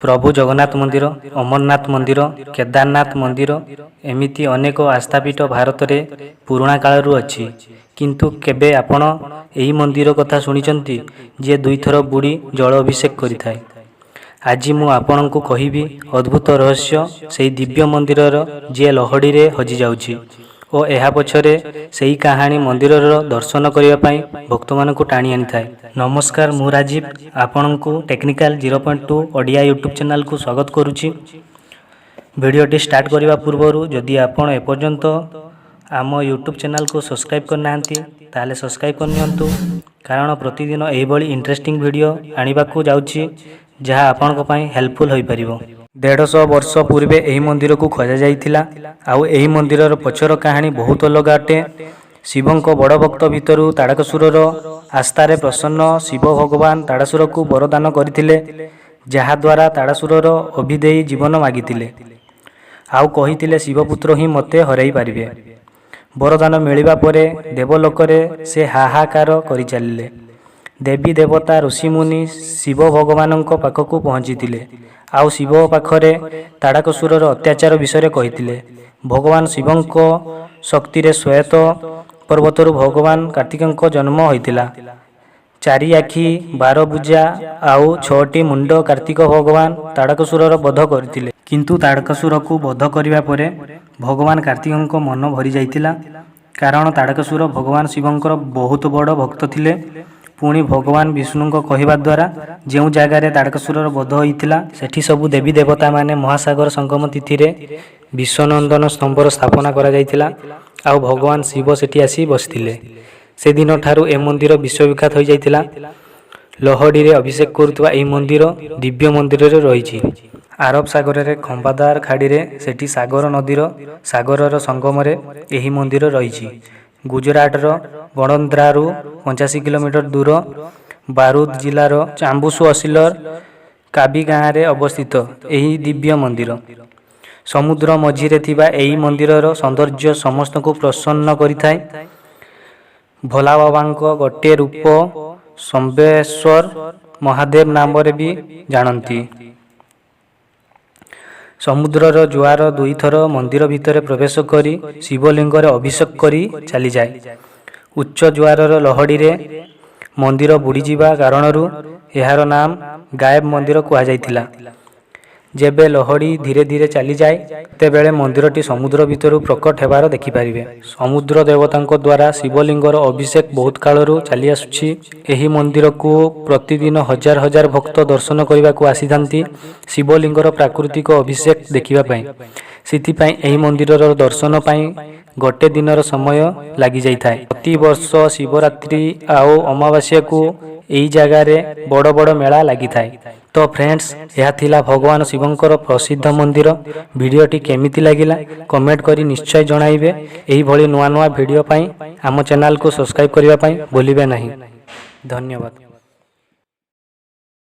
ପ୍ରଭୁ ଜଗନ୍ନାଥ ମନ୍ଦିର, ଅମରନାଥ ମନ୍ଦିର, କେଦାରନାଥ ମନ୍ଦିର, ଏମିତି ଅନେକ ଆସ୍ଥାପୀଠ ଭାରତରେ ପୁରୁଣା କାଳରୁ ଅଛି। କିନ୍ତୁ କେବେ ଆପଣ ଏହି ମନ୍ଦିର କଥା ଶୁଣିଛନ୍ତି, ଯିଏ ଦୁଇଥର ବୁଡ଼ି ଜଳ ଅଭିଷେକ କରିଥାଏ? ଆଜି ମୁଁ ଆପଣଙ୍କୁ କହିବି ଅଦ୍ଭୁତ ରହସ୍ୟ ସେହି ଦିବ୍ୟ ମନ୍ଦିରର, ଯିଏ ଲହଡ଼ିରେ ହଜିଯାଉଛି ଓ ଏହା ପଛରେ ସେହି କାହାଣୀ ମନ୍ଦିରର ଦର୍ଶନ କରିବା ପାଇଁ ଭକ୍ତମାନଙ୍କୁ ଟାଣି ଆଣିଥାଏ। ନମସ୍କାର, ମୁଁ ରାଜୀବ, ଆପଣଙ୍କୁ ଟେକ୍ନିକାଲ 0.2 ଓଡ଼ିଆ ୟୁଟ୍ୟୁବ୍ ଚ୍ୟାନେଲକୁ ସ୍ୱାଗତ କରୁଛି। ଭିଡ଼ିଓଟି ଷ୍ଟାର୍ଟ କରିବା ପୂର୍ବରୁ ଯଦି ଆପଣ ଏପର୍ଯ୍ୟନ୍ତ ଆମ ୟୁଟ୍ୟୁବ୍ ଚ୍ୟାନେଲକୁ ସବସ୍କ୍ରାଇବ୍ କରିନାହାନ୍ତି, ତାହେଲେ ସବସ୍କ୍ରାଇବ୍ କରିନିଅନ୍ତୁ, କାରଣ ପ୍ରତିଦିନ ଏହିଭଳି ଇଣ୍ଟରେଷ୍ଟିଂ ଭିଡ଼ିଓ ଆଣିବାକୁ ଯାଉଛି, ଯାହା ଆପଣଙ୍କ ପାଇଁ ହେଲ୍ପଫୁଲ୍ ହୋଇପାରିବ। 150 ବର୍ଷ ପୂର୍ବେ ଏହି ମନ୍ଦିରକୁ ଖୋଜାଯାଇଥିଲା। ଆଉ ଏହି ମନ୍ଦିରର ପଛର କାହାଣୀ ବହୁତ ଅଲଗା ଅଟେ। ଶିବଙ୍କ ବଡ଼ ଭକ୍ତ ଭିତରୁ ତାଡ଼କାସୁରର ଆସ୍ଥାରେ ପ୍ରସନ୍ନ ଶିବ ଭଗବାନ ତାଡ଼ାସୁରକୁ ବରଦାନ କରିଥିଲେ, ଯାହାଦ୍ୱାରା ତାଡ଼ାସୁରର ଅଭିଦେଇ ଜୀବନ ମାଗିଥିଲେ ଆଉ କହିଥିଲେ, "ଶିବପୁତ୍ର ହିଁ ମୋତେ ହରାଇ ପାରିବେ।" ବରଦାନ ମିଳିବା ପରେ ଦେବଲୋକରେ ସେ ହାହାକାର କରିଚାଲିଲେ। ଦେବୀ, ଦେବତା, ଋଷିମୁନି ଶିବ ଭଗବାନଙ୍କ ପାଖକୁ ପହଞ୍ଚିଥିଲେ ଆଉ ଶିବ ପାଖରେ ତାଡ଼କାସୁରର ଅତ୍ୟାଚାର ବିଷୟରେ କହିଥିଲେ। ଭଗବାନ ଶିବଙ୍କ ଶକ୍ତିରେ ଶ୍ୱେତ ପର୍ବତରୁ ଭଗବାନ କାର୍ତ୍ତିକଙ୍କ ଜନ୍ମ ହୋଇଥିଲା। ଚାରି ଆଖି, 12 ଭୁଜା ଆଉ ଛଅଟି ମୁଣ୍ଡ କାର୍ତ୍ତିକ ଭଗବାନ ତାଡ଼କାସୁରର ବଧ କରିଥିଲେ। କିନ୍ତୁ ତାଡ଼କାସୁରକୁ ବଧ କରିବା ପରେ ଭଗବାନ କାର୍ତ୍ତିକଙ୍କ ମନ ଭରି ଯାଇଥିଲା, କାରଣ ତାଡ଼କାସୁର ଭଗବାନ ଶିବଙ୍କର ବହୁତ ବଡ଼ ଭକ୍ତ ଥିଲେ। ପୁଣି ଭଗବାନ ବିଷ୍ଣୁଙ୍କ କହିବା ଦ୍ୱାରା ଯେଉଁ ଜାଗାରେ ତାଡ଼କାସୁରର ବଧ ହୋଇଥିଲା, ସେଠି ସବୁ ଦେବୀ ଦେବତାମାନେ ମହାସାଗର ସଙ୍ଗମ ତିଥିରେ ବିଶ୍ୱନନ୍ଦନ ସ୍ତମ୍ଭର ସ୍ଥାପନା କରାଯାଇଥିଲା ଆଉ ଭଗବାନ ଶିବ ସେଠି ଆସି ବସିଥିଲେ। ସେଦିନଠାରୁ ଏ ମନ୍ଦିର ବିଶ୍ୱବିଖ୍ୟାତ ହୋଇଯାଇଥିଲା। ଲହଡ଼ିରେ ଅଭିଷେକ କରୁଥିବା ଏହି ମନ୍ଦିର ଦିବ୍ୟ ମନ୍ଦିରରେ ରହିଛି। ଆରବ ସାଗରରେ ଖମ୍ବାଦାର ଖାଡ଼ିରେ, ସେଠି ସାଗର ନଦୀର ସାଗରର ସଙ୍ଗମରେ ଏହି ମନ୍ଦିର ରହିଛି। ଗୁଜରାଟର ବଡ଼ୋଦ୍ରାରୁ 85 କିଲୋମିଟର ଦୂର ବାରୁଦ ଜିଲ୍ଲାର ଚାମ୍ବୁସୁ ଅସିଲର କାବି ଗାଁରେ ଅବସ୍ଥିତ ଏହି ଦିବ୍ୟ ମନ୍ଦିର। ସମୁଦ୍ର ମଝିରେ ଥିବା ଏହି ମନ୍ଦିରର ସୌନ୍ଦର୍ଯ୍ୟ ସମସ୍ତଙ୍କୁ ପ୍ରସନ୍ନ କରିଥାଏ। ଭୋଲାବାବାଙ୍କ ଗୋଟିଏ ରୂପ ସମ୍ବେଶ୍ୱର ମହାଦେବ ନାମରେ ବି ଜାଣନ୍ତି। ସମୁଦ୍ରର ଜୁଆର ଦୁଇଥର ମନ୍ଦିର ଭିତରେ ପ୍ରବେଶ କରି ଶିବଲିଙ୍ଗରେ ଅଭିଷେକ କରି ଚାଲିଯାଏ। ଉଚ୍ଚ ଜୁଆରର ଲହଡ଼ିରେ ମନ୍ଦିର ବୁଡ଼ିଯିବା କାରଣରୁ ଏହାର ନାମ ଗାଏବ ମନ୍ଦିର କୁହାଯାଇଥିଲା। ଯେବେ ଲହଡ଼ି ଧୀରେ ଧୀରେ ଚାଲିଯାଏ, ସେତେବେଳେ ମନ୍ଦିରଟି ସମୁଦ୍ର ଭିତରୁ ପ୍ରକଟ ହେବାର ଦେଖିପାରିବେ। ସମୁଦ୍ର ଦେବତାଙ୍କ ଦ୍ୱାରା ଶିବଲିଙ୍ଗର ଅଭିଷେକ ବହୁତ କାଳରୁ ଚାଲିଆସୁଛି। ଏହି ମନ୍ଦିରକୁ ପ୍ରତିଦିନ ହଜାର ହଜାର ଭକ୍ତ ଦର୍ଶନ କରିବାକୁ ଆସିଥାନ୍ତି ଶିବଲିଙ୍ଗର ପ୍ରାକୃତିକ ଅଭିଷେକ ଦେଖିବା ପାଇଁ। ସେଥିପାଇଁ ଏହି ମନ୍ଦିରର ଦର୍ଶନ ପାଇଁ ଗୋଟେ ଦିନର ସମୟ ଲାଗିଯାଇଥାଏ। ପ୍ରତିବର୍ଷ ଶିବରାତ୍ରି ଆଉ ଅମାବାସ୍ୟାକୁ ଏହି ଜାଗାରେ ବଡ଼ ବଡ଼ ମେଳା ଲାଗିଥାଏ। ତ ଫ୍ରେଣ୍ଡସ୍, ଏହା ଥିଲା ଭଗବାନ ଶିବଙ୍କର ପ୍ରସିଦ୍ଧ ମନ୍ଦିର। ଭିଡ଼ିଓଟି କେମିତି ଲାଗିଲା, କମେଣ୍ଟ କରି ନିଶ୍ଚୟ ଜଣାଇବେ। ଏହିଭଳି ନୂଆ ନୂଆ ଭିଡ଼ିଓ ପାଇଁ ଆମ ଚ୍ୟାନେଲକୁ ସବସ୍କ୍ରାଇବ୍ କରିବା ପାଇଁ ଭୁଲିବେ ନାହିଁ। ଧନ୍ୟବାଦ।